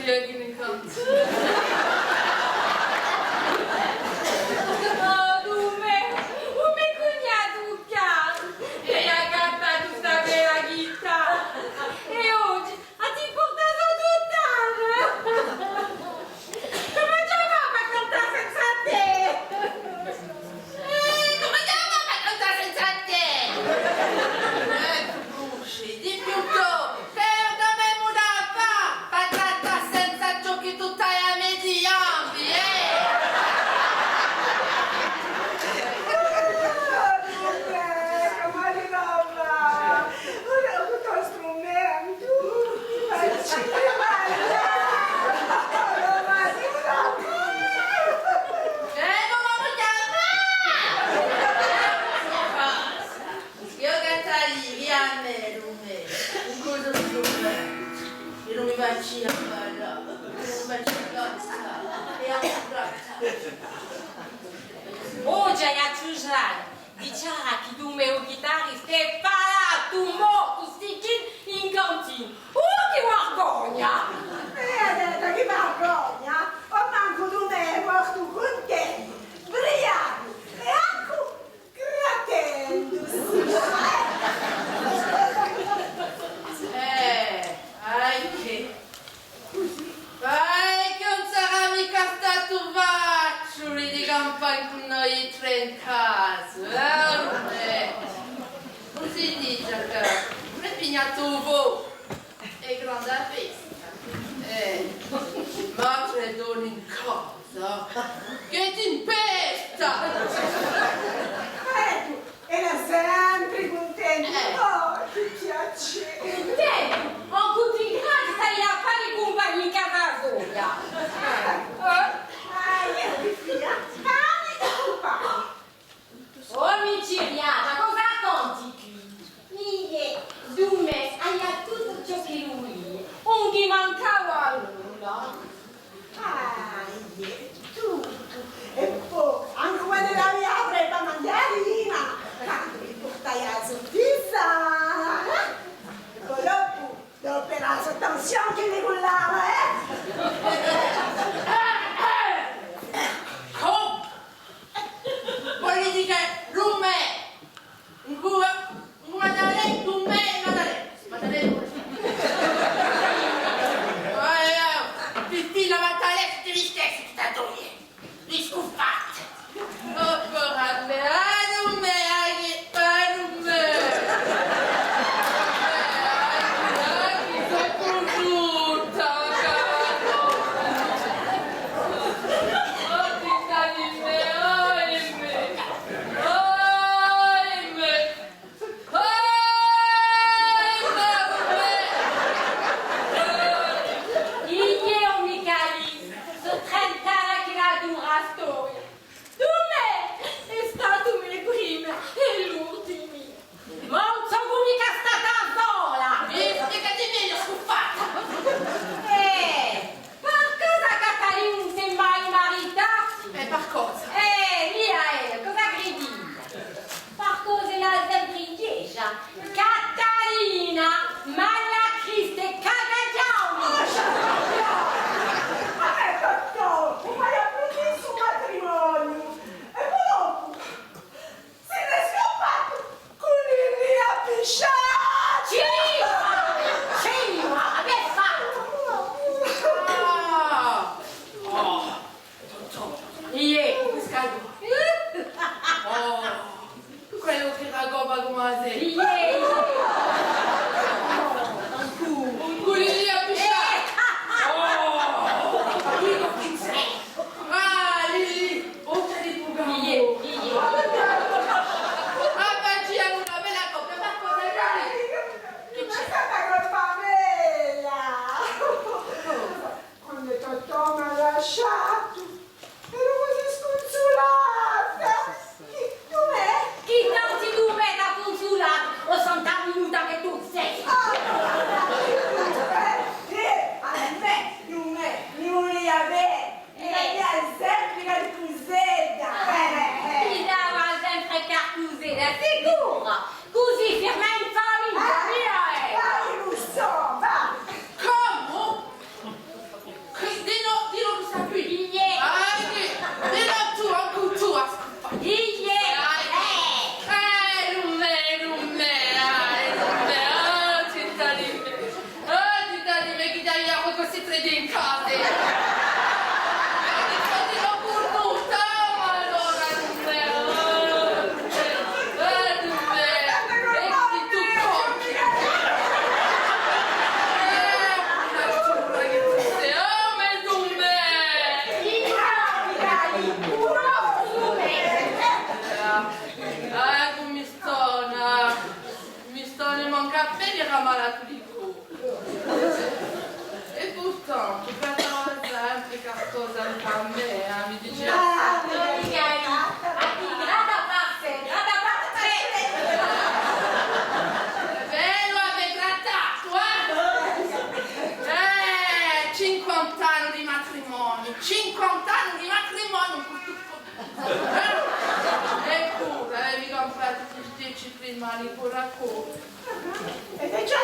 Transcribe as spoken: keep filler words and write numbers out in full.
Io chì ne contu. Oh, u me, u me cugnatu cà, è hà cattatu sta bella ghitarra. È oghje hà di purtà tuttu l'annu. Cumu ci fà à cantà senza tè? Eh, cumu ci fà à cantà senza tè? Eh, Cusì, dì piuttostu, chì avemu da fà, pà trattà senza ciò chì tù t'hai à metti, eh? Ah, Rebecca, ma chì roba! Ora cù stu strumentu, mi faci mali! Eh, cumu mi chjami? Io chì t'aghju à dì, a mè, u me, un cosu strumento, chì ùn mi faci ballà, chì ùn mi faci cantà, è ancu cantà. Oghje, a Giuseppe, dice chì u me chitarrista hè falatu, mortu, sticchinu in cantina. Oh, chì vargogna! Eh, chì vargogna! O mancu u me hè mortu cuntentu, briacu, è ancu grattendu. Eh, ai chì. Ai chì ùn sarà micca statu faciuli di campà cù noi trè in casa, eh, o mè? Ùn si dice chì ùn hè pigliatu u focu. Hè granda festa. Eh, ma trè donni in casa, chì timpesta! Eccu, era sempri cuntenta. Eh. Oh, chì piacè! Cuntenta? Ancu tù in casa t'hai à fà i cumpagni in casa soia. Eh? Ah, eiu, chì fia? Pani è cumpagni. O miciriata, cosa conti quì? Iè, u me, avia tuttu ciò ch'ellu vulia, ùn li mancava nulla. Ah, iè, tuttu. È po, ancu quandu l'avia à fà manghjà, ma tandu li purtaia a so tisa, eh? È po dopu, dopu era a so tensione chì mi cullava, eh? Come? Vole dì chì u me, un cu-, un Maddalè, u me, Maddalè, Maddalè. Eh, eh, Fifì, la Maddalè, ti vistessi tutta dui, li scuffati. Oh, povera mè, ah, u me, ah, chì, ah, u me. Eh, ah, chì, ah, chì sò cungiunta. Dicu, è purtantu, trattava sempre qualcosa di per mè, eh, mi diceva. Ah, vedi, vedi, a ti grata parte, grata parte! È bellu avè trattatu, eh? Eh, cinquanta anni di matrimoniu, cinquanta anni di matrimoniu, eh? Eppuru, eh, mi comprate il dieci prima di pure a coppa. È perciò